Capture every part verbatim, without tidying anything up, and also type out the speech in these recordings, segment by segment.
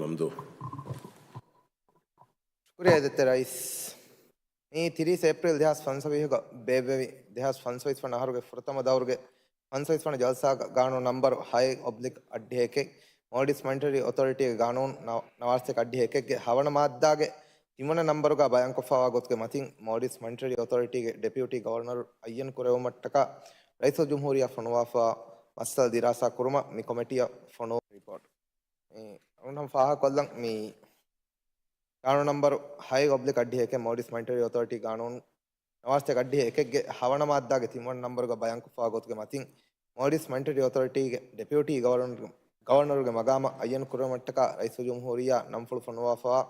މަމްދޫ. ޝުކުރިއްޔާ އިއްޒަތްތެރި ރައީސް. މި ތިރީސް އޭޕްރީލް ދެހާސް ފަންސަވީހުގަ ބޭއްވެވި، ދެހާސް ފަންސަވީސް ވަނަ އަހަރުގެ ފުރަތަމަ ދައުރުގެ ފަންސަވީސް ވަނަ ޖަލްސާގަ ގާނޫނު ނަންބަރު ހައެއް އޮބްލިކް އައްޑިހަ އެކެއް، މޯލްޑިވްސް މަނިޓަރީ އޮތޯރިޓީގެ ގާނޫނު ނަ-، ނަވާރަސަތޭކަ އައްޑިހަ އެކެއްގެ ހަވަނަ މާއްދާގެ ތިންވަނަ ނަންބަރުގަ ބަޔާންކޮށްފައިވާ ގޮތުގެ މަތިން، މޯލްޑިވްސް މަނިޓަރީ އޮތޯރިޓީގެ ޑެޕިއުޓީ ގަވަރނަރު އައްޔަން ކުރެވުމަށްޓަކާ ރައީސުލްޖުމްހޫރިއްޔާ ފޮނުވާފައިވާ މައްސަލަ ދިރާސާ ކުރުމަށް މި ކޮމިޓީއަށް ފޮނުވާ ރިޕޯޓް. މި އަޅުގަނޑު ފާހަގަކޮށްލަން މި ގާނޫނު ނަންބަރު ހައެއް އޮބްލިކް އައްޑިހަ އެކެއް، މޯލްޑިވްސް މަނިޓަރީ އޮތޯރިޓީ ގާނޫނު ނަވާރަސަތޭކަ އައްޑިހަ އެކެއްގެ ހަވަނަ މާއްދާގެ ތިންވަނަ ނަންބަރުގަ ބަޔާންކޮށްފައިވާ ގޮތުގެ މަތިން، މޯލްޑިވްސް މަނިޓަރީ އޮތޯރިޓީގެ ޑެޕިއުޓީ ގަވަރނަރު، ގަވަރނަރުގެ މަގާމަށް އައްޔަން ކުރެވުމަށްޓަކާ ރައީސުލްޖުމްހޫރިއްޔާ ނަންފުޅު ފޮނުވާފައިވާ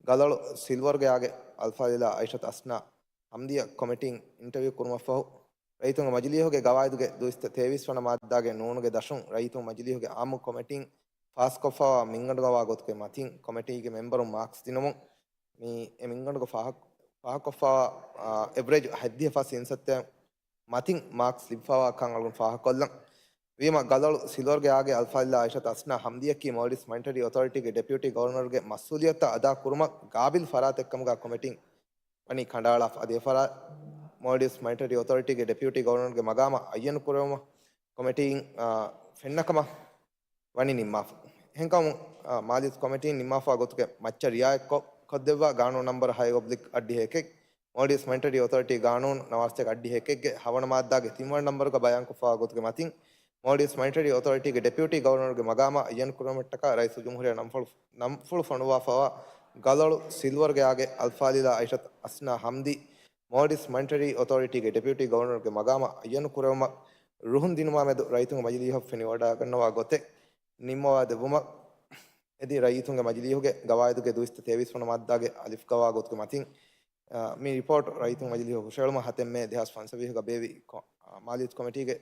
ގަލޮޅު ސިލްވަރގެ އާގެ އަލްފާޟިލާ އައިޝަތު އަސްނާ ހަމްދިޔަ ކޮމިޓީން އިންޓަވިއު ކުރުމަށްފަހު، ރައްޔިތުންގެ މަޖިލީހުގެ ގަވާއިދުގެ ދުއިސައްތަ ތޭވީސް ވަނަ މާއްދާގެ ނޫނުގެ ދަށުން ރައްޔިތުންގެ މަޖިލީހުގެ އާއްމު ކޮމިޓީން ފާސްކޮށްފައިވާ މިންގަނޑުގަވާ ގޮތުގެ މަތިން ކޮމިޓީގެ މެމްބަރުން މާކްސް ދިނުމުން މި އެ މިންގަނޑުގަ ފާހަގ-، ފާހަގަކޮށްފައިވާ، އާ، އެވްރޭޖް ހަތްދިހަ ފަސް އިންސައްތައިން މަތިން މާކްސް ލިބިފައިވާ ކަން އަޅުގަނޑު ފާހަގަކޮށްލަން. ވީމަ ގަލޮޅު ސިލްވަރގެ އާގެ އަލްފާޟިލާ އައިޝަތު އަސްނާ ހަމްދިޔަކީ މޯލްޑިވްސް މަނިޓަރީ އޮތޯރިޓީގެ ޑެޕިއުޓީ ގަވަރނަރުގެ މަސްއޫލިއްޔަތުތައް އަދާކުރުމަށް ގާބިލް ފަރާތެއްކަމުގަ ކޮމިޓީން ވަނީ ކަނޑައަޅާފަ. އަދި އެފަރާތް މޯލްޑިވްސް މަނިޓަރީ އޮތޯރިޓީގެ ޑެޕިއުޓީ ގަވަރނަރުގެ މަގާމަށް އައްޔަން ކުރެވުމަށް ކޮމިޓީން، އާ، ފެންނަކަމަށް ވަނީ ނިންމާފަ. އެހެންކަމުން، އާ، މާލީ ކޮމިޓީން ނިންމާފައިވާ ގޮތުގެ މައްޗަށް ރިއާޔަތްކޮށް، ކޮށްދެއްވާ ގާނޫނު ނަންބަރު ހައެއް އޮބްލިކް އައްޑިހަ އެކެއް، މޯލްޑިވްސް މަނިޓަރީ އޮތޯރިޓީ ގާނޫނު ނަވާރަސަތޭކަ އައްޑިހަ އެކެއްގެ ހަވަނަ މާއްދާގެ ތިންވަނަ ނަންބަރުގަ ބަޔާންކޮށްފައިވާ ގޮތުގެ މަތިން، މޯލްޑިވްސް މަނިޓަރީ އޮތޯރިޓީގެ ޑެޕިއުޓީ ގަވަރނަރުގެ މަގާމަށް އައްޔަން ކުރުމަށްޓަކާ ރައީސުލްޖުމްހޫރިއްޔާ ނަންފުޅު، ނަންފުޅު ފޮނުވާފައިވާ ގަލޮޅު ސިލްވަރގެ އާގެ އަލްފާޟިލާ އައިޝަތު އަސްނާ ހަމްދީ، މޯލްޑިވްސް މަނިޓަރީ އޮތޯރިޓީގެ ޑެޕިއުޓީ ގަވަރނަރުގެ މަގާމަށް އައްޔަން ކުރެވުމަށް ރުހުން ދިނުމާ މެދު ރައްޔިތުންގެ މަޖިލީހަށް ފެނިވަޑައިގަންނަވާ ގޮތެއް ނިންމަވާ ދެއްވުމަށް އެދި ރައްޔިތުންގެ މަޖިލީހުގެ ގަވާއިދުގެ ދުއިސައްތަ ތޭވީސް ވަނަ މާއްދާގެ އަލިފް ގަވާ ގޮތުގެ މަތިން، އާ، މި ރިޕޯޓް ރައްޔިތުންގެ މަޖިލީހަށް ހުށަހެޅުމަށް ހަތެއް މޭ ދެހާސް ފަންސަވީހުގަ ބޭއްވި ކޮ-، އާ، މާލިޔަތު ކޮމިޓީގެ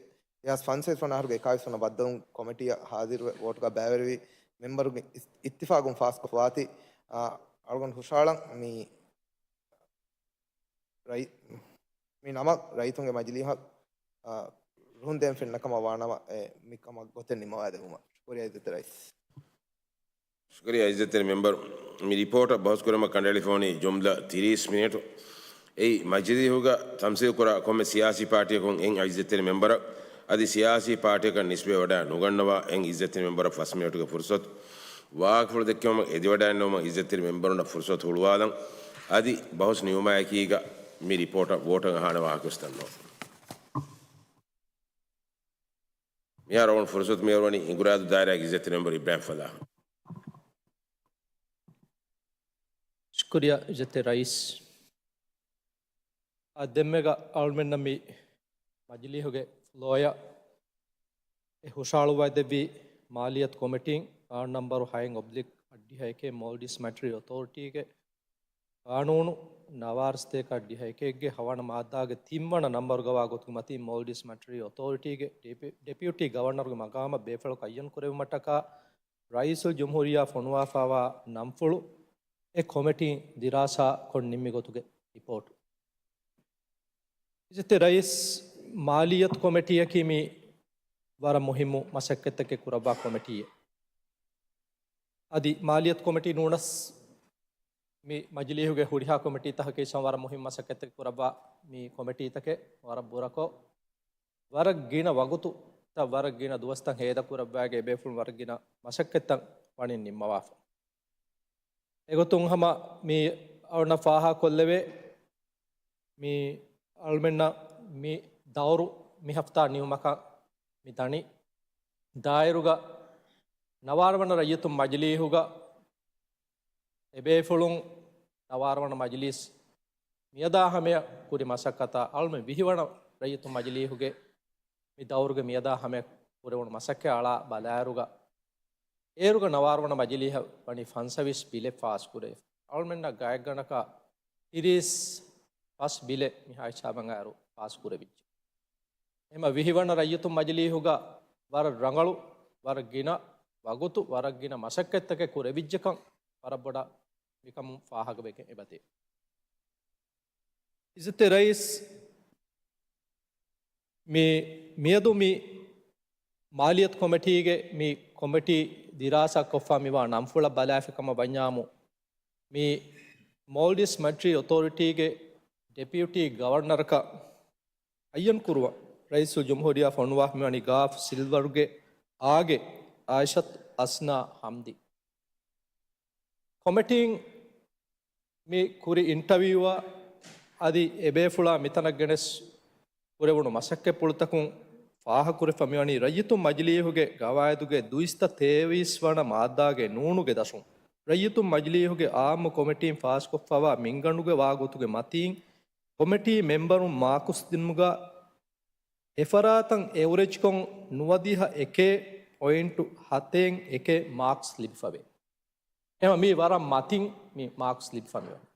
ދެހާސް ފަންސަވީސް ވަނަ އަހަރުގެ އެކާވީސް ވަނަ ބައްދަލުން ކޮމިޓީއަށް ހާޒިރުވެ ވޯޓުގަ ބައިވެރިވި މެމްބަރުންގެ އިސް-، އިއްތިފާގުން ފާސްކޮށްފަވާތީ، އާ، އަޅުގަނޑު ހުށަހަޅަން މި ރައި-، މި ނަމަ ރައްޔިތުންގެ މަޖިލީހަށް، އާ، ރުހުން ދޭން ފެންނަ ކަމަށް ވާނަމަ، އެ، މި ކަމަށް ގޮތެއް ނިންމަވާ ދެއްވުމަށް. ޝުކުރިއްޔާ އިއްޒަތްތެރި ރައީސް. ޝުކުރިއްޔާ އިއްޒަތްތެރި މެމްބަރު. މި ރިޕޯޓަށް ބަހުސް ކުރުމަށް ކަނޑައެޅިފަ ވަނީ ޖުމްލަ ތިރީސް މިނެޓު. އެއީ މަޖިލީހުގަ ތަމްސީލް ކުރާ ކޮންމެ ސިޔާސީ ޕާޓީއަކުން އެން އިއްޒަތްތެރި މެމްބަރަށް އަދި ސިޔާސީ ޕާޓީއަކަށް ނިސްބަތް ވަޑައި ނުގަންނަވާ އެން އިއްޒަތްތެރި މެމްބަރަށް ފަސް މިނެޓުގެ ފުރުސަތު. ވާހަކަފުޅު ދެއްކެވުމަށް އެދިވަޑައިންނެވުމަށް އިއްޒަތްތެރި މެމްބަރުންނަށް ފުރުސަތު ހުޅުވާލަން. އަދި ބަހުސް ނިމުމާއެކީގަ މި ރިޕޯޓަށް ވޯޓަށް އަހާނެ ވާހަކަވެސް ދަންނަވަން. މިހާރު އަޅުގަނޑު ފުރުސަތު މިހުރުވަނީ ހިނގުރާދޫ ދާއިރާގެ އިއްޒަތްތެރި މެމްބަރު އިބްރާހިމް ފަލާހަށް. ޝުކުރިއްޔާ އިއްޒަތްތެރި ރައީސް. އާ، ދެންމެގަ އަޅުމެންނަށް މި މަޖިލީހުގެ ފްލޯއަށް އެ ހުށަހަޅުއްވައިދެއްވި މާލިޔަތު ކޮމިޓީން ގާނޫނު ނަންބަރު ހައެއް އޮބްލިކް އައްޑިހަ އެކެއް މޯލްޑިވްސް މަނިޓަރީ އޮތޯރިޓީގެ ގާނޫނު ނަވާރަސަތޭކަ އައްޑިހަ އެކެއްގެ ހަވަނަ މާއްދާގެ ތިންވަނަ ނަންބަރުގަވާ ގޮތުގެ މަތިން މޯލްޑިވްސް މަނިޓަރީ އޮތޯރިޓީގެ ޑެޕި-، ޑެޕިއުޓީ ގަވަރނަރުގެ މަގާމަށް ބޭފުޅަކު އައްޔަން ކުރެވުމަށްޓަކާ ރައީސުލް ޖުމްހޫރިއްޔާ ފޮނުވާފައިވާ ނަންފުޅު އެ ކޮމިޓީން ދިރާސާ ކޮށް ނިންމި ގޮތުގެ ރިޕޯޓު. އިއްޒަތްތެރި ރައީސް، މާލިއްޔަތު ކޮމިޓީއަކީ މި ވަރަށް މުހިއްމު މަސައްކަތްތަކެއް ކުރައްވާ ކޮމިޓީއެއް. އަދި މާލިއްޔަތު ކޮމިޓީ ނޫނަސް މި މަޖިލީހުގެ ހުރިހާ ކޮމިޓީތަކަކީ ސަމް ވަރަށް މުހިއްމު މަސައްކަތްތަކެއް ކުރައްވާ މި ކޮމިޓީތަކެއް ވަރަށް ބުރަކޮށް، ވަރަށް ގިނަ ވަގުތުތައް ވަރަށް ގިނަ ދުވަސްތައް ހޭދަ ކުރައްވާގެ އެބޭފުޅުން ވަރަށް ގިނަ މަސައްކަތްތައް ވަނީ ނިންމަވާފަ. އެގޮތުން ހަމަ މި އަޅުންނަށް ފާހަގަކޮށްލެވޭ، މި އަޅުމެންނަށް މި ދައުރު މި ހަފްތާ ނިމުމަކަށް މި ދަނީ ދާއިރުގަ ނަވާރަ ވަނަ ރައްޔިތުން މަޖިލީހުގަ އެބޭފުޅުން ނަވާރަ ވަނަ މަޖިލީސް މިއަދާ ހަމަޔަށް ކުރި މަސައްކަތާ އަޅުމެން ވިހި ވަނަ ރައްޔިތުން މަޖިލީހުގެ މި ދައުރުގެ މިއަދާ ހަމަޔަށް ކުރެވުނު މަސައްކަތް އަޅާ ބަލާއިރުގަ، އޭރުގަ ނަވާރަ ވަނަ މަޖިލީހަށް ވަނީ ފަންސަވީސް ބިލެއް ފާސް ކުރެވިފަ. އަޅުމެންނަށް ގާތްގަނޑަކަށް ތިރީސް ފަސް ބިލެއް މިހާ ހިސާބަށް އައިރު ފާސް ކުރެވިއްޖެ. އެހެންމަ ވިހި ވަނަ ރައްޔިތުން މަޖިލީހުގަ ވަރަށް ރަނގަޅު، ވަރަށް ގިނަ ވަގުތު، ވަރަށް ގިނަ މަސައްކަތްތަކެއް ކުރެވިއްޖެކަން ވަރަށް ބޮޑަށް މިކަމުން ފާހަގަވެގެން އެބަދޭ. އިއްޒަތްތެރި ރައީސް، މި މިއަދު މި މާލިއްޔަތު ކޮމިޓީގެ މި ކޮމިޓީ ދިރާސާ ކޮށްފަ މިވާ ނަންފުޅަށް ބަލާފި ކަމަށް ވަންޏާމު، މި މޯލްޑިވްސް މަނިޓަރީ އޮތޯރިޓީގެ ޑެޕިއުޓީ ގަވަރނަރަކަށް އައްޔަން ކުރުވަން ރައީސުލްޖުމްހޫރިއްޔާ ފޮނުވާފަ މިވަނީ ގާފް ސިލްވަރގެ އާގެ އާއިޝަތު އަސްނާ ހަމްދީ. ކޮމެޓީން މި ކުރި އިންޓަވިއުއަށް އަދި އެބޭފުޅާ މިތަނަށް ގެނެސް ކުރެވުނު މަސައްކަތްޕުޅުތަކުން ފާހަގަކުރެފަ މިވަނީ ރައްޔިތުން މަޖިލީހުގެ ގަވާއިދުގެ ދުއިސައްތަ ތޭވީސް ވަނަ މާއްދާގެ ނޫނުގެ ދަށުން ރައްޔިތުން މަޖިލީހުގެ އާއްމު ކޮމެޓީން ފާސްކޮށްފަވާ މިންގަނޑުގެ ވާގޮތުގެ މަތީން ކޮމެޓީ މެމްބަރުން މާކުސް ދިނުމުގަ އެފަރާތަށް އެވްރެޖްކޮށް ނުވަދިހަ އެކެއް ޕޮއިންޓު ހަތެއް އެކެއް މާކްސް ލިބިފަވޭ. އެމަ މީ ވަރަށް މަތިން މި މާކްސް ލިބިފަ މިވަނީ.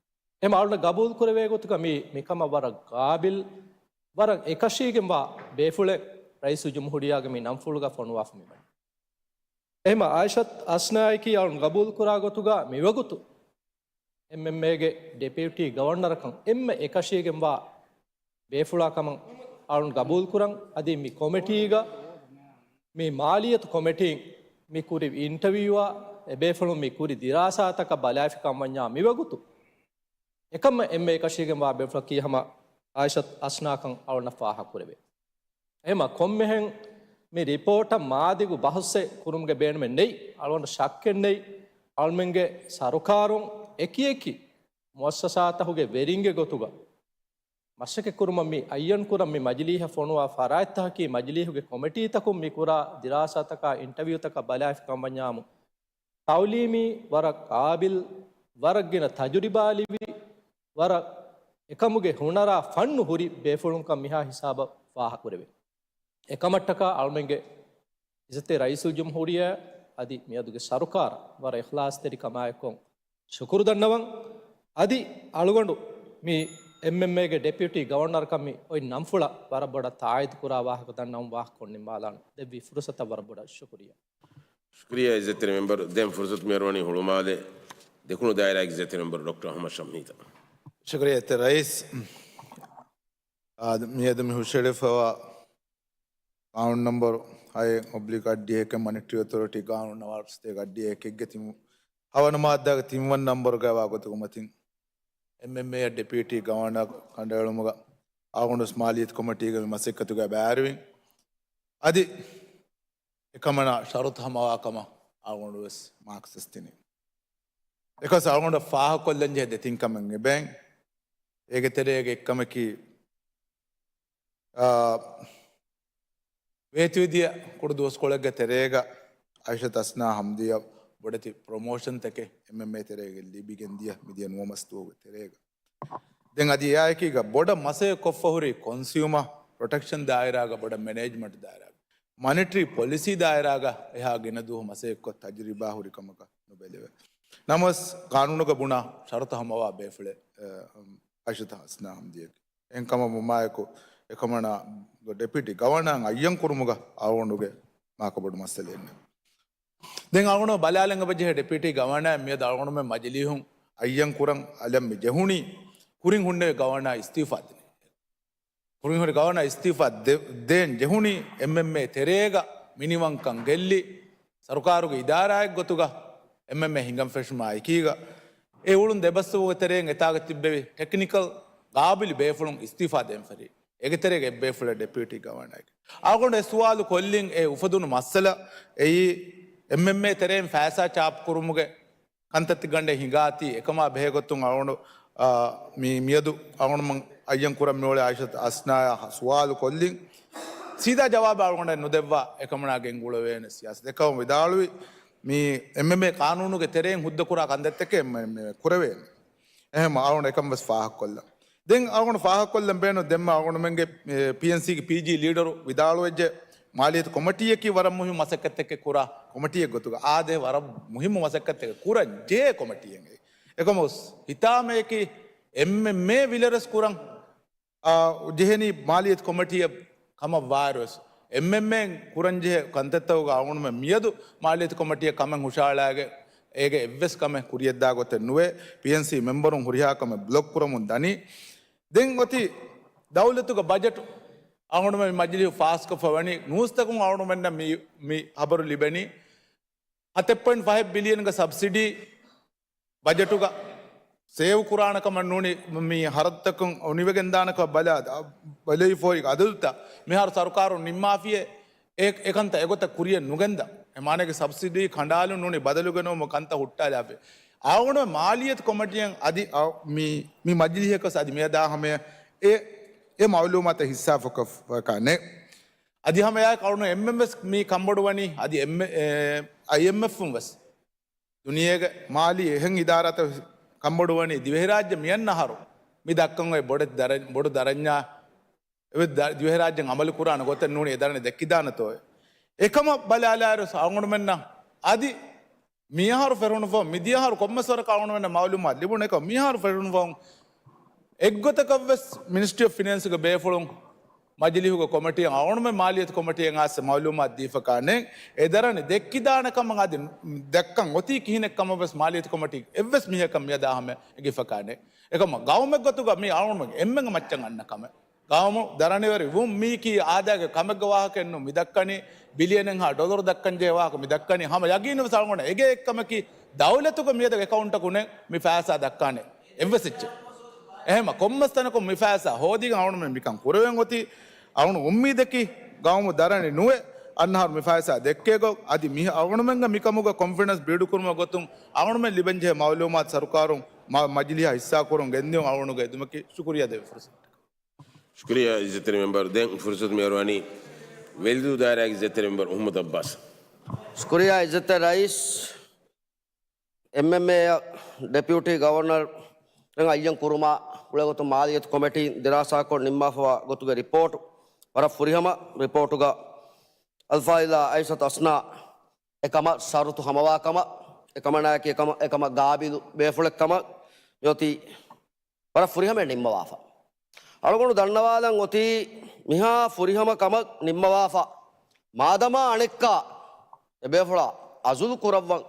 އެމަ އަޅުން ގަބޫލު ކުރެވޭ ގޮތުގަ މީ މިކަމަށް ވަރަށް ގާބިލް، ވަރަށް އެކަށީގެންވާ ބޭފުޅެއް ރައީސުލްޖުމްހޫރިއްޔާގެ މި ނަންފުޅުގަ ފޮނުވާފަ މިވަނީ. އެހެމަ އާއިޝަތު އަސްނާއަކީ އަޅުން ގަބޫލުކުރާ ގޮތުގަ މިވަގުތު އެމްއެމްއޭގެ ޑެޕިއުޓީ ގަވަރނަރަކަށް އެންމެ އެކަށީގެންވާ ބޭފުޅާ ކަމަށް އަޅުން ގަބޫލުކުރަން. އަދި މި ކޮމެޓީގަ މި މާލިއްޔަތު ކޮމެޓީން މި ކުރި އިންޓަވިއުއާ އެބޭފުޅުން މި ކުރި ދިރާސާތަކަށް ބަލާފި ކަމަށް ވަންޏާ މިވަގުތު އެކަމަށް އެންމެ އެކަށީގެންވާ ބޭފުޅަކީ ހަމަ އާއިޝަތު އަސްނާކަން އަޅުންނަށް ފާހަގަކުރެވޭ. އެހެމަ ކޮންމެހެން މި ރިޕޯޓަށް މާދިގު ބަހުސްއެއް ކުރުމުގެ ބޭނުމެއް ނެތް. އަޅުގަނޑަށް ޝައްކެއް ނެތް. އަޅުމެންގެ ސަރުކާރުން އެކިއެކި މުއައްސަސާތަކުގެ ވެރިންގެ ގޮތުގަ މަސައްކަތްކުރުމަށް މި އައްޔަންކުރަން މި މަޖިލީހަށް ފޮނުވާ ފަރާތްތަކަކީ މަޖިލީހުގެ ކޮމެޓީތަކުން މި ކުރާ ދިރާސާތަކާ އިންޓަވިއުތަކަށް ބަލާފިކަން ވަންޏާމު ތައުލީމީ، ވަރަށް ޤާބިލް، ވަރަށް ގިނަ ތަޖުރިބާ ލިބި، ވަރަށް އެކަމުގެ ހުނަރާ ފަންނު ހުރި ބޭފުޅުންކަން މިހާ ހިސާބަށް ފާހަގަކުރެވޭ. އެކަމަށްޓަކާ އަޅުމެންގެ އިއްޒަތްތެރި ރައީސުލްޖުމްހޫރިއްޔާ އަދި މިއަދުގެ ސަރުކާރަށް ވަރަށް އިޚްލާޞްތެރިކަމާއެކު ޝުކުރު ދަންނަވަން. އަދި އަޅުގަނޑު މި އެމްއެމްއޭގެ ޑެޕިއުޓީ ގަވަރނަރަކަށް މި އޮތް ނަންފުޅަށް ވަރަށް ބޮޑަށް ތާއީދު ކުރާ ވާހަކަ ދަންނަވަން ވާހަކަ ކޮށް ނިންމާލާން ދެއްވި ފުރުސަތަށް ވަރަށް ބޮޑަށް ޝުކުރިއްޔާ. ޝުކުރިއްޔާ އިއްޒަތްތެރި މެމްބަރު. ދެން ފުރުސަތު މިއަރުވަނީ ހުޅުމާލެ ދެކުނު ދާއިރާގެ އިއްޒަތްތެރި މެމްބަރު ޑޮކްޓަރ އަޙްމަދު ޝަމްހީތަށް. ޝުކުރިއްޔާ އިއްޒަތްތެރި ރައީސް. އާދެ، މިއަދު މި ހުށަހެޅިފަވާ ގާނޫނު ނަންބަރު ހައެއް އޮބްލިކް އަށްޑިހައެއްގެ މަނިޓަރީ އޮތޯރިޓީ ގާނޫނު ނަވާރަސްތޭ އަށްޑިހައެއްގެ ތިން، ހަވަނަ މާއްދާގެ ތިންވަނަ ނަންބަރުގައިވާ ގޮތުގެ މަތިން އެމްއެމްއޭއަށް ޑެޕިއުޓީ ގަވަރނަރ ކަނޑައެޅުމުގަ އަޅުގަނޑު ވެސް މާލިއްޔަތު ކޮމިޓީގެ މި މަސައްކަތުގައި ބައިވެރިވިން. އަދި އެކަމަނާ ޝަރުތު ހަމަވާ ކަމަށް އަޅުގަނޑު ވެސް މާކްސް ވެސް ދިނީ. އެކަސް އަޅުގަނޑަށް ފާހަގަކޮށްލަން ޖެހޭ ދެތިން ކަމެއް އެބައިން. އޭގެ ތެރޭގެ އެއްކަމަކީ، އާ، ވޭތުވެދިޔަ ކުޑަ ދުވަސްކޮޅެއްގެ ތެރޭގަ އައިޝަތު އަސްނާ ހަމްދީއަށް ބޮޑެތި ޕްރޮމޯޝަންތަކެއް އެމްއެމްއޭ ތެރޭގަ ލިބިގެން ދިޔަ މިދިޔަ ނުވަ މަސް ދުވަހުގެ ތެރޭގަ. ދެން އަދި އެއާއެކީގަ ބޮޑަށް މަސައްކަތް ކޮށްފަ ހުރި ކޮންސިއުމަ ޕްރޮޓެކްޝަން ދާއިރާގަ، ބޮޑަށް މެނޭޖްމަންޓް ދާއިރާގަ، މަނިޓަރީ ޕޮލިސީ ދާއިރާގަ އެހާ ގިނަ ދުވަހު މަސައްކަތްކޮށް ތަޖުރިބާ ހުރި ކަމަކަށް ނުބެލެވޭ. ނަމަވެސް ގާނޫނުގަ ބުނާ ޝަރުތު ހަމަވާ ބޭފުޅެއް، އަ، އައިޝަތު އަސްނާ ހަމްދީއަކީ. އެހެންކަމަށް ވުމާއެކު އެކަމަނާ ޑެޕިއުޓީ ގަވަރނަރ އައްޔަން ކުރުމުގަ އަޅުގަނޑުގެ މާކަ ބޮޑު މައްސަލައެއް ނެތް. ދެން އަޅުގަނޑު ބަލާލަން އެބަޖެހޭ ޑެޕިއުޓީ ގަވަރނަރ މިއަދު އަޅުގަނޑުމެން މަޖިލީހުން އައްޔަން ކުރަން އަލަން މި ޖެހުނީ ކުރިން ހުންނެވި ގަވަރނަރ އިސްތީފާ ދިނީ. ކުރިން ހުރި ގަވަރނަރ އިސްތީފާ ދެ-، ދޭން ޖެހުނީ އެމްއެމްއޭ ތެރޭގަ މިނިވަންކަން ގެއްލި ސަރުކާރުގެ އިދާރާއެއް ގޮތުގަ އެމްއެމްއޭ ހިނގަން ފެށުމާ އެކީގަ އެ އުޅުން ދެބަސްވުމުގެ ތެރެއިން އެތާގަ ތިއްބެވި ޓެކްނިކަލް ގާބިލު ބޭފުޅުން އިސްތީފާ ދޭން ފެށި. އޭގެ ތެރޭގަ އެއްބޭފުޅެއް ޑެޕިއުޓީ ގަވަރނަރެއް. އަޅުގަނޑު އެ ސުވާލު ކޮށްލިން އެ އުފެދުނު މައްސަލަ އެއީ އެމްއެމްއޭ ތެރެއިން ފައިސާ ޗާޕް ކުރުމުގެ ކަންތައްތައް ގަނޑެއް ހިނގާތީ އެކަމާ ބެހޭގޮތުން އަޅުގަނޑު، އާ، މި-، މިއަދު އަޅުގަނޑުމެން އައްޔަން ކުރަން މިއުޅޭ އައިޝަތު އަސްނާއާ ސުވާލު ކޮށްލިން ސީދާ ޖަވާބެއް އަޅުގަނޑަށް ނުދެއްވާ އެކަމަނާ ގެންގުޅެވޭނެ ސިޔާސަތެއް. އެކަމަށް ވިދާޅުވި މި އެމްއެމްއޭ ޤާނޫނުގެ ތެރެއިން ހުއްދަކުރާ ކަންތައްތަކެއް އެމްއެމްއޭ ކުރެވޭނެ. އެހެން އަޅުގަނޑު އެކަން ވެސް ފާހަގަކޮށްލަން. ދެން އަޅުގަނޑު ފާހަގަކޮށްލަން ބޭނުން ދެންމެ އަޅުގަނޑުމެންގެ، އެ، ޕީއެންސީގެ ޕީޖީ ލީޑަރު ވިދާޅުވެއްޖެ މާލިއްޔަތު ކޮމިޓީއަކީ ވަރަށް މުހިއްމު މަސައްކަތްތަކެއް ކުރާ ކޮމިޓީއެއް ގޮތުގަ. އާދެ، ވަރަށް މުހިއްމު މަސައްކަތްތަކެއް ކުރަން ޖެހޭ ކޮމިޓީއެއް. އެކަމަސް ހިތާމަޔަކީ އެމްއެމްއޭ ވިލަރެސް ކުރަން، އާ، ޖެހެނީ މާލިއްޔަތު ކޮމިޓީއަށް ކަމަށް ވާއިރުވެސް އެމްއެމްއޭން ކުރަންޖެހޭ ކަންތައްތަކުގަ އަޅުގަނޑުމެން މިއަދު މާލިއްޔަތު ކޮމިޓީއަށް ކަމެއް ހުށަހަޅާގެ އޭގެ އެއްވެސް ކަމެއް ކުރިޔަށްދާ ގޮތެއް ނުވޭ. ޕީއެންސީ މެމްބަރުން ހުރިހާ ކަމެއް ބްލޮކް ކުރަމުން ދަނީ. ދެން އޮތީ ދައުލަތުގެ ބަޖެޓު އަޅުގަނޑުމެން މަޖިލީހު ފާސްކޮށްފަ ވަނީ. ނޫސްތަކުން އަޅުގަނޑުމެންނަށް މި، މި ހަބަރު ލިބެނީ. ހަތެއް ޕޮއިންޓް ފަހެއް ބިލިއަންގެ ސަބްސިޑީ ބަޖެޓުގަ ސޭވް ކުރާނެ ކަމަށް ނޫނީ، މި ހަރަދުތަކުން އޮނިވެގެން ދާނެ ކަމަށް ބަލާ، ބަލައިފޯއި އަދަދުތައް މިހާރު ސަރުކާރުން ނިންމާފިއޭ. އެ، އެކަންތައް އެގޮތަށް ކުރިޔަށް ނުގެންދާ. އެ މާނައިގެ ސަބްސިޑީ ކަނޑާލުން ނޫނީ ބަދަލުގެނައުމު ކަންތައް ހުއްޓާލާފި. އަޅުގަނޑު މާލިޔަތު ކޮމިޓީއަށް އަދި، އަ، މި، މި މަޖިލީހަކަސް އަދި މިއަދާ ހަމަޔަށް އެ، އެ މައުލޫމާތަށް ހިއްސާފަކަށް ނެ. އަދި ހަމަ އެއާއެކު އަޅުގަނޑު އެންމެން ވެސް މީ ކަންބޮޑުވަނީ އަދި އެންމެ، އެ، އައިއެމްއެފުން ވެސް ދުނިޔޭގެ މާލީ އެހެން އިދާރާތައް ކަންބޮޑުވަނީ ދިވެހިރާއްޖެ މިއަންނަ އަހަރު މި ދައްކަން އޮތް ބޮޑެތި ދަރަ-، ބޮޑު ދަރަންޏާ އެވެ ދ-، ދިވެހިރާއްޖެން އަމަލު ކުރާނެ ގޮތެއް ނޫނީ އެ ދަރަނި ދެއްކިދާނެތޯ. އެކަމަށް ބަލާލާއިރު އަޅުގަނޑުމެންނަށް އަދި މިއަހަރު ފެށުނު ފަހުން، މިދިޔަ އަހަރު ކޮންމެސް ވަރަކަށް އަޅުގަނޑުމެންނަށް މައުލޫމާތު ލިބުނު އެކަމަށް މިއަހަރު ފެށުނު ފަހުން، އެއްގޮތަކަށް ވެސް މިނިސްޓްރީ އޮފް ފިނޭންސްގެ ބޭފުޅުން މަޖިލީހުގެ ކޮމިޓީއަށް އަޅުގަނޑުމެން މާލިޔަތު ކޮމިޓީއަށް އައިސް މައުލޫމާތު ދީފަކާ ނެތް. އެ ދަރަނި ދެއްކިދާނެ ކަމަށް އަދި ދެއްކަން އޮތީ ކިހިނެއް ކަމަށް ވެސް މާލިޔަތު ކޮމިޓީ އެއްވެސް މީހަކަށް މިއަދާ ހަމަ އެނގިފަކާ ނެތް. އެކަމަށް ގައުމެއް ގޮތުގަ މީ އަޅުގަނޑުމެން އެންމެންގެ މައްޗަށް އަންނަ ކަމެއް. ގައުމު ދަރަނިވެރި ވުން މީކީ އާދައިގެ ކަމެއްގެ ވާހަކައެއް ނޫން މި ދައްކަނީ، ބިލިއަނެއްހާ ޑޮލަރު ދައްކަންޖެހޭ ވާހަކަ މި ދައްކަނީ. ހަމަ ޔަގީނު ވެސް އަޅުގަނޑަށް އެގޭ އެއްކަމަކީ، ދައުލަތުގެ މިއަދު އެކައުންޓަކު ނެތް މި ފައިސާ ދައްކާނެ އެއްވެސް އެއްޗެއް. އެހެމަ ކޮންމެސް ތަނަކުން މި ފައިސާ ހޯދިގެން އަޅުގަނޑުމެން މިކަން ކުރެވެން އޮތީ. އަޅުގަނޑު އުއްމީދަކީ، ގައުމު ދަރަނި ނުވެ، އަންނަ އަހަރު މި ފައިސާ ދެއްކޭގޮތް. އަދި މި އަޅުގަނޑުމެންގެ މިކަމުގެ ކޮންފިޑެންސް ބިލްޑް ކުރުމުގެ ގޮތުން އަޅުގަނޑުމެން ލިބެންޖެހޭ މައުލޫމާތު ސަރުކާރުން މަ-، މަޖިލީހަށް ހިއްސާކުރަން ގެންދިޔުން އަޅުގަނޑުގެ އެދުމަކީ. ޝުކުރިއްޔާ ދެވިފަ. ޝުކުރިއްޔާ އިއްޒަތްތެރި މެމްބަރު. ދެން ފުރުސަތު މިހާރު ވަނީ ވެލިދޫ ދާއިރާގެ އިއްޒަތްތެރި މެމްބަރު މުޙައްމަދު އައްބާސް. ޝުކުރިއްޔާ އިއްޒަތްތެރި ރައީސް، އެމްއެމްއޭއަށް ޑެޕިއުޓީ ގަވަރނަރު އައްޔަން ކުރުމާ ގުޅޭގޮތުން މާލިއްޔަތު ކޮމިޓީން ދިރާސާކޮށް ނިންމާފަވާ ގޮތުގެ ރިޕޯޓު، ވަރަށް ފުރިހަމަ ރިޕޯޓުގަ އަލްފާޟިލާ އައިޝަތު އަސްނާ އެކަމަށް ޝަރުތު ހަމަވާ ކަމަށް، އެކަމަނާއަކީ އެކަމަށް، އެކަމަށް ގާބިލު ބޭފުޅެއް ކަމަށް މިއޮތީ ވަރަށް ފުރިހަމައެއް ނިންމަވާފަ. އަޅުގަނޑު ދަންނަވާލަން އޮތީ މިހާ ފުރިހަމަ ކަމަށް ނިންމަވާފަ. މާދަމާ އަނެއްކާ އެބޭފުޅާ އަޒުލު ކުރައްވަން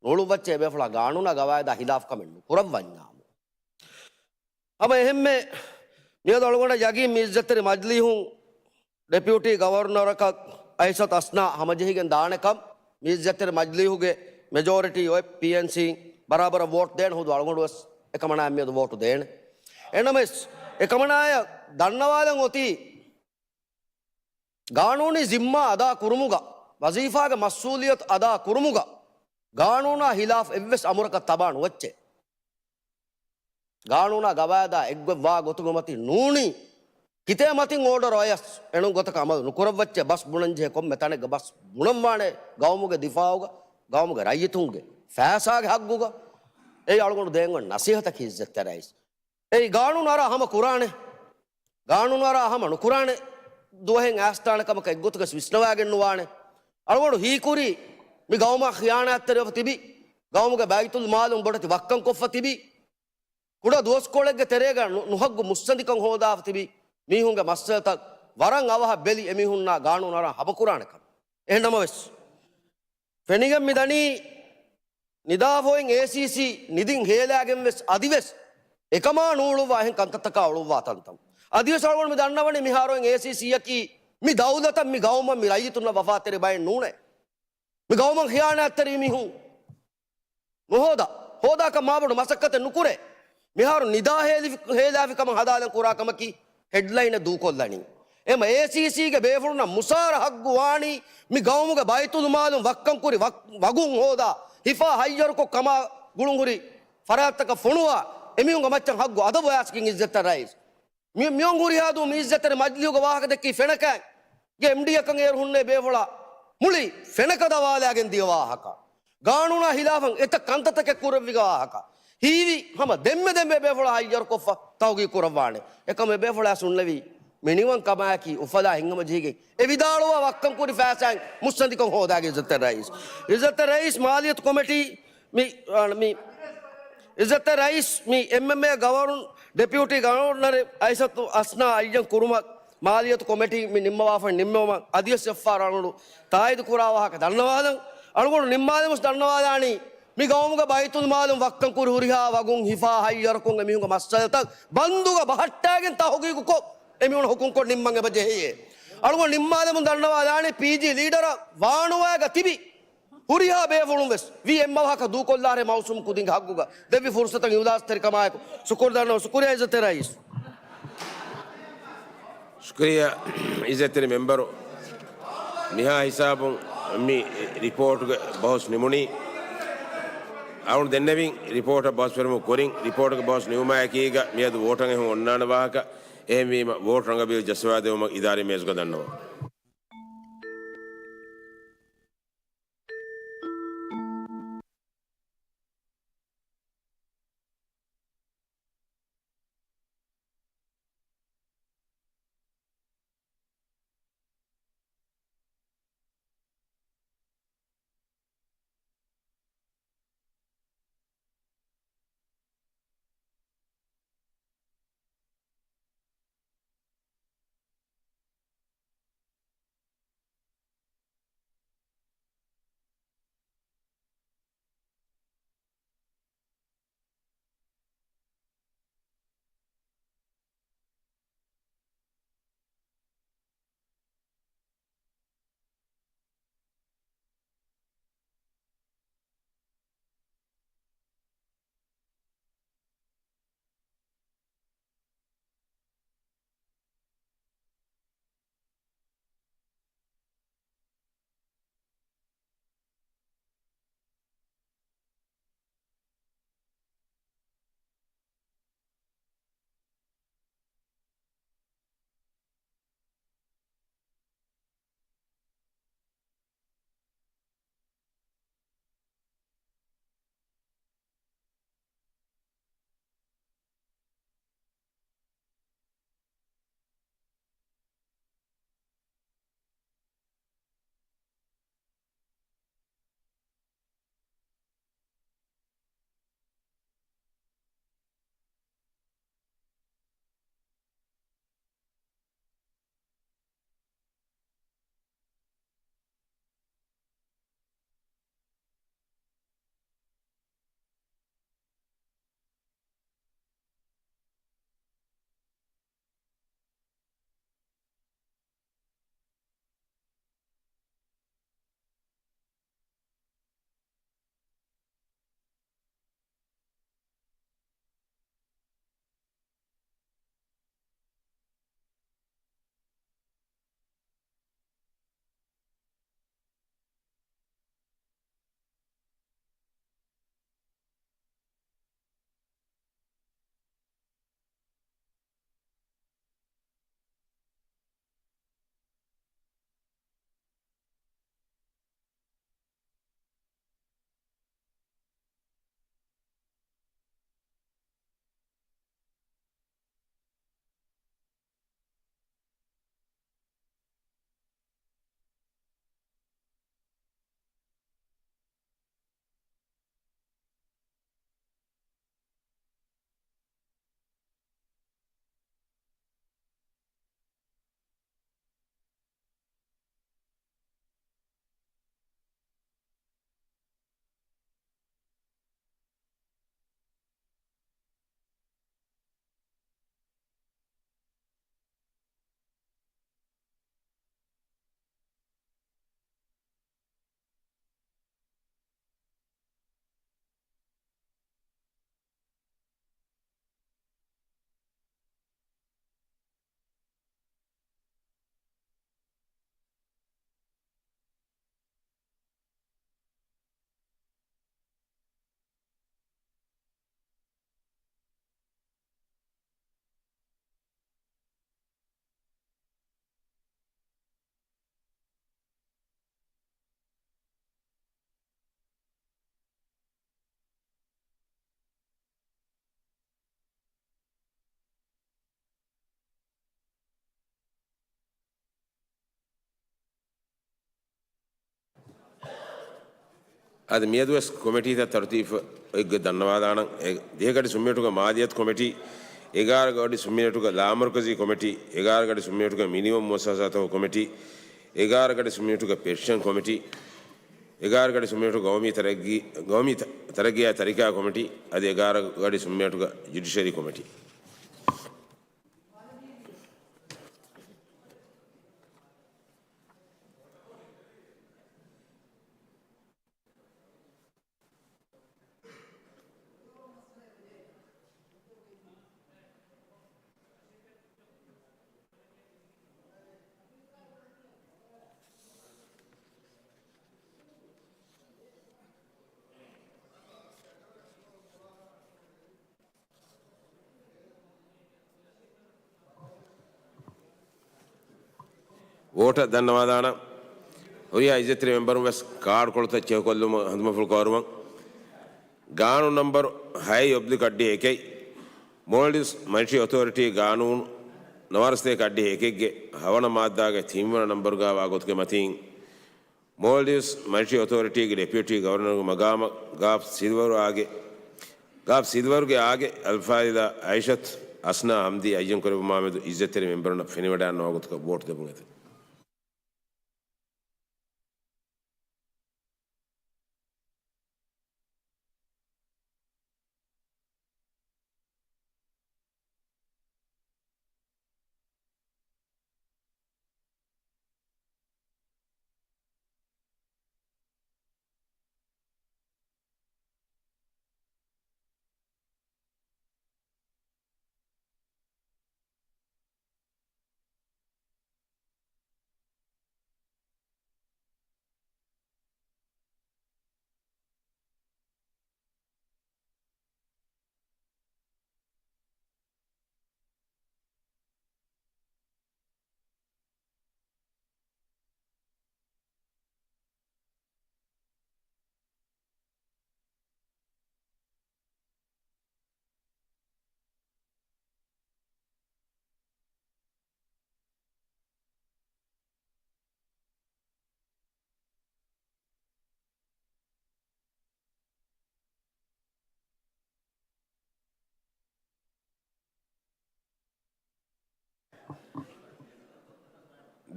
ނޫޅުއްވައްޗޭ އެބޭފުޅާ ގާނޫނާ ގަވާއިދާ ހިލާފް ކަމެއް ނުކުރައްވަންޏާމު. ހަމަ އެހެންމެ މިއަދު އަޅުގަނޑަށް ޔަގީން މި އިއްޒަތްތެރި މަޖިލީހުން ޑެޕިއުޓީ ގަވަރނަރަކަށް އައިޝަތު އަސްނާ ހަމަޖެހިގެން ދާނެކަން މި އިއްޒަތްތެރި މަޖިލީހުގެ މެޖޯރިޓީ އޮތް ޕީއެންސީ ބަރާބަރަށް ވޯޓް ދޭން ހުދު އަޅުގަނޑު ވެސް އެކަމަނާއަށް މިއަދު ވޯޓު ދޭނެ. އެނަމެސް އެކަމަނާޔަށް ދަންނަވާލަން އޮތީ ގާނޫނީ ޒިންމާ އަދާ ކުރުމުގަ، ވަޒީފާގެ މަސްއޫލިއްޔަތު އަދާ ކުރުމުގަ ގާނޫނާ ހިލާފް އެއްވެސް އަމުރަކަށް ތަބާ ނުވައްޗޭ. ގާނޫނާ ގަވާއިދާ އެއްގޮތް ވާ ގޮތުގެ މަތިން ނޫނީ، ކިތޭ މަތިން އޯޑަރ އަޔަސް އެނޫން ގޮތަކަށް އަމަލު ނުކުރައްވައްޗޭ. ބަސް ބުނަންޖެހޭ ކޮންމެ ތަނެއްގަ ބަސް ބުނަންވާނެ ގައުމުގެ ދިފާއުގަ، ގައުމުގެ ރައްޔިތުންގެ ފައިސާގެ ހައްގުގަ. އެއީ އަޅުގަނޑު ދޭން އޮތް ނަސީހަތަކީ އިއްޒަތްތެރި ރައީސް. އެއީ ގާނޫނު އަރާ ހަމަ ކުރާނެ. ގާނޫނު އަރާ ހަމަ ނުކުރާނެ ދުވަހެއް އައިސްދާނެ ކަމަކަށް އެއްގޮތުގަސް ވިސްނަވާގެން ނުވާނެ. އަޅުގަނޑު ހީކުރީ މި ގައުމަށް ޚިޔާނާތްތެރިވެފަ ތިބި، ގައުމުގެ ބައިތުލް މާލުން ބޮޑެތި ވައްކަން ކޮށްފަ ތިބި، ކުޑަ ދުވަސްކޮޅެއްގެ ތެރޭގަ ނު-، ނުހައްގު މުއްސަނދިކަން ހޯދާފަ ތިބި މީހުންގެ މައްސަލަތައް ވަރަށް އަވަހަށް ބެލި އެމީހުންނާ ގާނޫނު އަރާ ހަމަކުރާނެ ކަމަށް. އެހެންނަމަވެސް، ފެނިގެން މި ދަނީ ނިދާފަ އޮތް އޭސީސީ ނިދިން ހޭލާގެން ވެސް އަދިވެސް އެކަމާ ނޫޅުއްވާ އެހެން ކަންތައްތަކާ އުޅުއްވާ ތަންތަން. އަދިވެސް އަޅުގަނޑު މި ދަންނަވަނީ މިހާރު އޮތް އޭސީސީއަކީ މި ދައުލަތަށް، މި ގައުމަށް، މި ރައްޔިތުންނަށް ވަފާތެރި ބައެއް ނޫނޭ. މި ގައުމަށް ޚިޔާނާތްތެރި މީހުން ނުހޯދާ، ހޯދާކަށް މާބޮޑު މަސައްކަތެއް ނުކުރޭ. މިހާރު ނިދާ ހޭލި-، ހޭލާފި ކަމަށް ހަދާލަން ކުރާ ކަމަކީ ހެޑްލައިނެއް ދޫކޮށްލަނީ. އެމަ އޭސީސީގެ ބޭފުޅުންނަށް މުސާރަ ހައްގު ވާނީ މި ގައުމުގެ ބައިތުލްމާލުން ވައްކަން ކުރި ވަ-، ވަގުން ހޯދާ، ހިފާ ހައްޔަރުކޮށް ކަމާ ގުޅުންހުރި ފަރާތްތަކަށް ފޮނުވާ އެމީހުންގެ މައްޗަށް ހައްގު އަދަބު އަޔާސްގެން އިއްޒަތްތެރި ރައީސް. މި-، މިއޮން ހުރިހާ ދުވަހު މި އިއްޒަތްތެރި މަޖިލީހުގަ ވާހަކަ ދެއްކީ ފެނަކައިގެ އެމްޑީއަކަށް އޭރު ހުންނޭ ބޭފުޅާ މުޅި ފެނަކަ ދަވާލާގެން ދިޔަ ވާހަކަ. ގާނޫނާ ހިލާފަށް އެތައް ކަންތައްތަކެއް ކުރެއްވި ވާހަކަ. ހީވީ ހަމަ ދެންމެ ދެންމެ ބޭފުޅާ ހައްޔަރުކޮށްފަ ތަހުގީގު ކުރައްވާނެ. އެކަމް އެބޭފުޅާ ސުންނެވީ މިނިވަން ކަމާއެކީ އުފަލާ ހިތްހަމަޖެހިގެން އެ ވިދާޅުވާ ވައްކަން ކުރި ފައިސާއިން މުއްސަނދިކޮށް ހޯދާގެ އިއްޒަތްތެރި ރައީސް. އިއްޒަތްތެރި ރައީސް މާލިޔަތު ކޮމިޓީ މި، އާ، މި އިއްޒަތްތެރި ރައީސް މި އެމްއެމްއޭ ގަވަރުން ޑެޕިއުޓީ ގަވަރުނަރެ އައިސަތު އަސްނާ އައްޔަން ކުރުމަށް މާލިޔަތު ކޮމިޓީ މި ނިންމަވާފައި ނިންމުމަށް އަދިވެސް އެއްފަހަރު އަޅުގަނޑު ތާއީދު ކުރާ ވާހަކަ ދަންނަވާލަން. އަޅުގަނޑު ނިންމާލަމުސް ދަންނަވާލާނީ މި ގައުމުގެ ބައިތުލްމާލުން ވައްކަން ކުރި ހުރިހާ ވަގުން ހިފާ ހައްޔަރުކޮށް އެމީހުންގެ މައްސަލަތައް ބަންދުގަ ބަހައްޓާގެން ތަހުގީގުކޮށް އެމީހުން ހުކުމްކޮށް ނިންމަން އެބަ ޖެހެޔޭ. އަޅުގަނޑު ނިންމާލަމުން ދަންނަވާލާނީ ޕީޖީ ލީޑަރ ވާނުވާގަ ތިބި ހުރިހާ ބޭފުޅުން ވެސް ވީ އެއްމަ ވާހަކަ ދޫކޮށްލާށޭ މައުސޫމް ކުދިންގެ ހައްގުގަ ދެއްވި ފުރުސަތަށް އިހުލާސްތެރިކަމާއެކު ޝުކުރު ދަންނަވަން. ޝުކުރިއްޔާ އިއްޒަތްތެރި ރައީސް. ޝުކުރިއްޔާ އިއްޒަތްތެރި މެމްބަރު. މިހާ ހިސާބުން މި ރިޕޯޓްގެ ބަހުސް ނިމުނީ. އަޅުގަނޑު ދެންނެވިން ރިޕޯޓަށް ބަހުސް ފެށުމުގެ ކުރިން، ރިޕޯޓުގެ ބަހުސް ނިމުމާއެކީގަ މިއަދު ވޯޓަށް އެހުން އޮންނާނެ ވާހަކަ. އެހެންވީމަ ވޯޓް ރަނގަބީލު ޖައްސަވާދެވުމަށް އިދާރީ މޭޒުގަ ދަންނަވަން. އަދި މިއަދުވެސް ކޮމިޓީތައް ތަރުތީބު އޮތްގޮތް ދަންނަވާލާނަން. އެ، ދިހަގަޑި ސުންމިނެޓުގެ މާލިޔަތު ކޮމިޓީ، އެގާރަ ގަޑި ސުންމިނެޓުގެ ލާމަރުކަޒީ ކޮމިޓީ، އެގާރަ ގަޑި ސުންމިނެޓުގެ މިނިވަން މުއައްސަސާތަކުގެ ކޮމިޓީ، އެގާރަ ގަޑި ސުންމިނެޓުގެ ޕެންޝަން ކޮމިޓީ، އެގާރަ ގަޑި ސުންމިނެޓުގެ ގައުމީ ތަރައްގީ، ގައުމީ ތަ-، ތަރައްގީއާ ތަރިކާ ކޮމިޓީ، އަދި އެގާރަ ގަޑި ސުންމިނެޓުގެ ޖުޑިޝަރީ ކޮމިޓީ. ވޯޓަށް ދަންނަވާލާނަން. ހުރިހާ އިއްޒަތްތެރި މެމްބަރުން ވެސް ކާޑްކޮޅުތައް ޗެކުކޮށްލުމަށް ހަނދުމަފުޅު ކޮށްއަރުވަން. ގާނޫނު ނަންބަރު ހައެއް އޮބްލިކް އަށްޑިހަ އެކެއް، މޯލްޑިވްސް މަނިޓަރީ އޮތޯރިޓީ ގާނޫނު ނަވާރަ ސަތޭކަ އަށްޑިހަ އެކެއްގެ ހަވަނަ މާއްދާގެ ތިންވަނަ ނަންބަރުގާ ވާ ގޮތުގެ މަތީން، މޯލްޑިވްސް މަނިޓަރީ އޮތޯރިޓީގެ ޑެޕިއުޓީ ގަވަރނަރުގެ މަގާމަށް ގާފް ސިލްވަރު އާގެ، ގާފް ސިލްވަރުގެ އާގެ އަލްފާޟިލާ އައިޝަތު އަސްނާ ހަމްދީ އައްޔަން ކުރެއްވުމާމެދު އިއްޒަތްތެރި މެމްބަރުންނަށް ފެނިވަޑައިގަންނަވާ ގޮތަކަށް ވޯޓް ދެމުން އެދެން.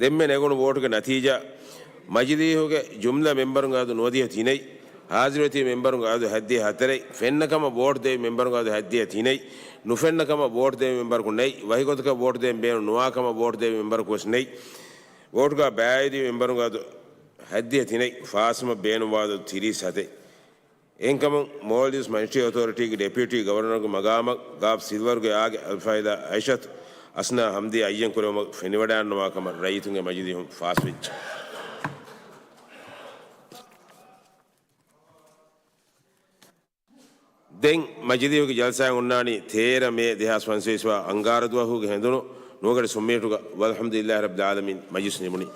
ދެންމެ ނެގުނު ވޯޓުގެ ނަތީޖާ، މަޖިލީހުގެ ޖުމްލަ މެމްބަރުންގެ އަދަދު ނުވަދިހަ ތިނެއް، ހާޒިރުވެތި މެމްބަރުންގެ އަދަދު ހަތްދިހަ ހަތަރެއް، ފެންނަ ކަމަށް ވޯޓް ދެވި މެމްބަރުންގެ އަދަދު ހަތްދިހަ ތިނެއް، ނުފެންނަ ކަމަށް ވޯޓް ދެވި މެމްބަރަކު ނެތް، ވަކި ގޮތަކަށް ވޯޓް ދޭން ބޭނުން ނުވާ ކަމަށް ވޯޓް ދެވި މެމްބަރަކު ވެސް ނެތް. ވޯޓުގާ ބައިވެރިވި މެމްބަރުންގެ އަދަދު ހަތްދިހަ ތިނެއް، ފާސްވުމަށް ބޭނުންވާ އަދަދު ތިރީސް ހަތެއް. އެހެންކަމުން، މޯލްޑިވްސް މަނިޓަރީ އޮތޯރިޓީގެ ޑެޕިއުޓީ ގަވަރނަރުގެ މަގާމަށް ގާފް ސިލްވަރުގެ އާގެ އަލްފާޟިލާ އައިޝަތު އަސްނާ ހަމްދީ އައްޔަން ކުރެއްވުމަށް ފެނިވަޑައިގަންނަވާ ކަމަށް ރައްޔިތުންގެ މަޖިލީހުން ފާސްވެއްޖެ. ދެން މަޖިލީހުގެ ޖަލްސާއެއް އޮންނާނީ ތޭރަ މޭ ދެހާސް ފަންސަވީސް ވާ އަންގާރަ ދުވަހުގެ ހެނދުނު ނުވަގަޑި ސުންމިނިޓުގަ. ވަލްޙަމްދުލިއްލާހި ރައްބިލް ޢާލަމީން. މަޖިލިސް ނިމުނީ.